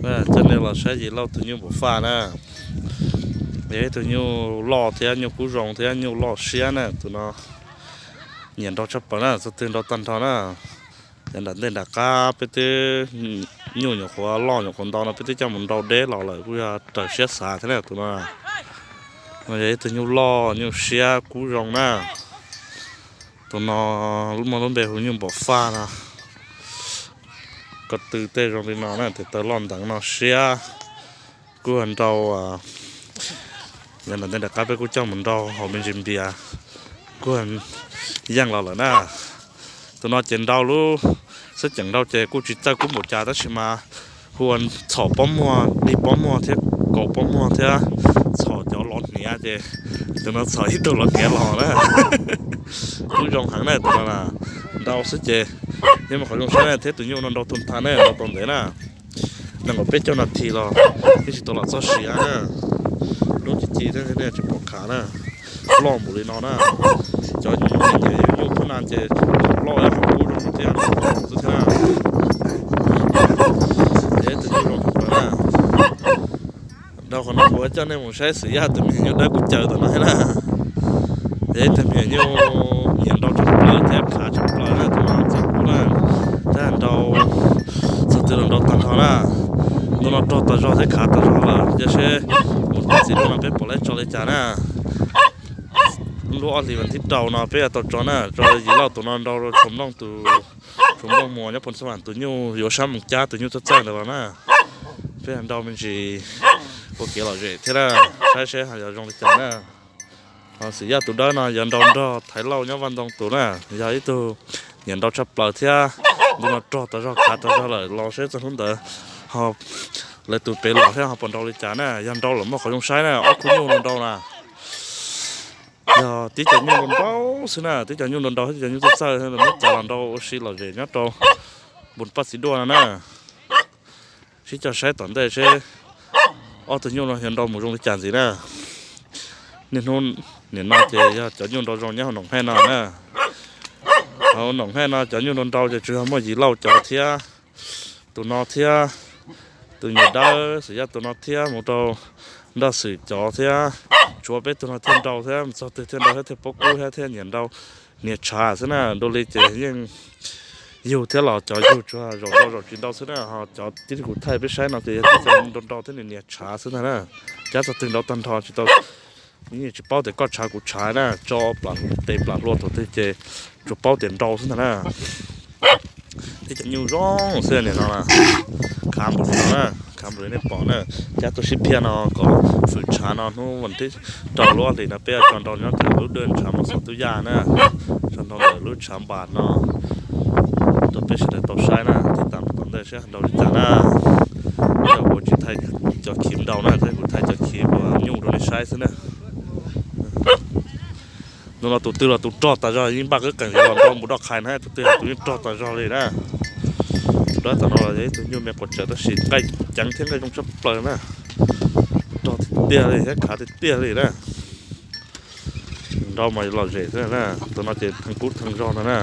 Coj nej los saib Yim Lauj tus nyuj npam faj na. Yog ib tug nyuj loj thiab nyuj kub zoo thiab nyuj loj siab na. Tus no nyiam nrau tshaj plaws na, txog twg nrau tag nrho na. Yav nram ntej nram qab peb twb nyuj nyuam qhuav loj nyuam qhuav ntau no peb twb coj mus nrau deb los lawm kuj yog raws siab xav thiab na tus no. No yog ib tug nyuj loj nyuj siab kub zoo na. Tus no muaj lub npe hu nyuj npam faj no. Ko tw tej zoo li no na, tes taw loj nteev no siab. Kuj nrau, yav nram ntej nram qab peb kuj coj mus nrau haus me ntsis npias, kuj yeej los lawm na. Tus no ces nrau lub xwb, ceem nrau ces kuj tsis txawj kub npaum cas tab sis mas hu ua txhom pob muag, dig pob muag thiab kaus pob muag thiab txhom cov lov hniav ces tus no txhom ib tug lov hniav los na. Kub zoo heev na tus no na. Nrau xwb ces yeej muaj qhov zoo saib na thiab tus nyuj no nrau tus nthav na nrau tau ntev na. Nees nkaum peb caug nas this los yeej tsis tau los txog siav na. Lub ci ci thiab nej tsis pom khav na. Loj npaum li no na. Cov nyuj nyuj phab na ces loj kub zoo thiab xwb thiab na. Ces tus nyuj zoo na. Dhau qhov no kuv coj nej mus saib Xwm Yaj tus me nyuj dawb kuv caw tom no thiab na. Ces tus me nyuj nyiam nrau tshaj plaws thiab khav tshaj plaws na tus no txawj kub na. Thiab nrau txog twg los nrau tag nrho na. Ntu no rog tas zog thiab khav tas zog lawm, cia seb mus txog txiv lub no peb pom lawv tso li cas na. Lub ob hlis vas thib rau no peb yuav tau tso na, tso Yim Lauj tus no nrau rau Tshuas Nplooj tus, Tshuas Nplooj Muas nyob Phoos Xab Vam tus nyuj yuav sab mus cab tus nyuj txawj txawj ntawd los na. Peb nrau me ntsis ua kev lom zem thiab na, saib seb ho yuav zoo li cas na. Ho Xwm Yaj tus dawb no yog nrau nrog Thaiv Lauj nyob Vaj Ntoo tus na, yog ib tug nyiam nrau tshaj plaws thiab. Ntu no rog tas zog khav tas zog lawm, los seb txog hnub ntawd ho lawv tus pem los thiab ho puas nrau li cas na. Yog nrau lawm muaj qhov zoo saib na, ob khub nyuj no nrau na. Yog tib cov nyuj nrau nrau xwb na, tib cov nyuj nrau nrau thiab tib cov nyuj txawj txawj muab cav los nrau ua si lom zem nyob rau npus paj txiv duaj no na. Sib coj saib tom ntej seb ob tug nyuj no yuav nrau mus zoo li cas ntxiv na. Niaj hnub nim no ces yog cov nyuj nrau zoo nyob hauv Noom Hej no na. Hauv Noom Hej no cov nyuj nrau nrau ces tsuas yog muaj Yim Lauj cov thiab, tus no thiab, tus nyuam dawb Xwm Yaj tus no thiab mus rau Nraj Xwm cov thiab, tshuav peb tug no thiaj nrau thiab, txog twg thiaj nrau thiab thiaj paub kub thiab thiaj nyiam nrau. Nias tshav xwb na, dua li ces yeej yug thiab los cov yug tsuas zaum nrau zaum tsis nrau xwb na, ho cov tib tug kuv thaij peb saib no ces yog tib cov nrau nrau thiab nws nias tshav xwb ntag na. Cab txog twg nrau tag nrho tsis tau, yeej tsis paub tias koj tshav kuv tshav na, tso plam tes plam hlua thaum twg ces tsuas paub tias nrau xwb ntag na. Tib cov nyuj zoo xwb nim no na, khav npaum li no na, khav npaum li nej pom na, cab tuaj sib phiaj no kom fwm tshav no hnub vas thib rau lub ob hlis no peb yuav tso nrau nyob rau lub dej ntshav mos xos tub yaj na, tso nrau ntawm lub tshav npas no rau peb sawv daws tau saib na, tib tam tom ntej saib nrau li cas na. Yog kuv tsis thaij cov khiv nrau na, thiab kuv thaij cov khiv uas nyuj rau nej saib xwb na. Ntu no tus twg los tus rog tas zog, yeej npaj qwb qees los nrau npus doj qhais na, tus twg tus yeej rog tas zog li na. Tus dawb tom no los yog ib tug nyuj me quav tsawv tab sis nqaij ceev thiab nqaij zoo tshaj plaws na. Rog tiag tiag li thiab khav tiag tiag li na. Nrau mas lom zem xwb na, tus no ces theej kub theej zog no na.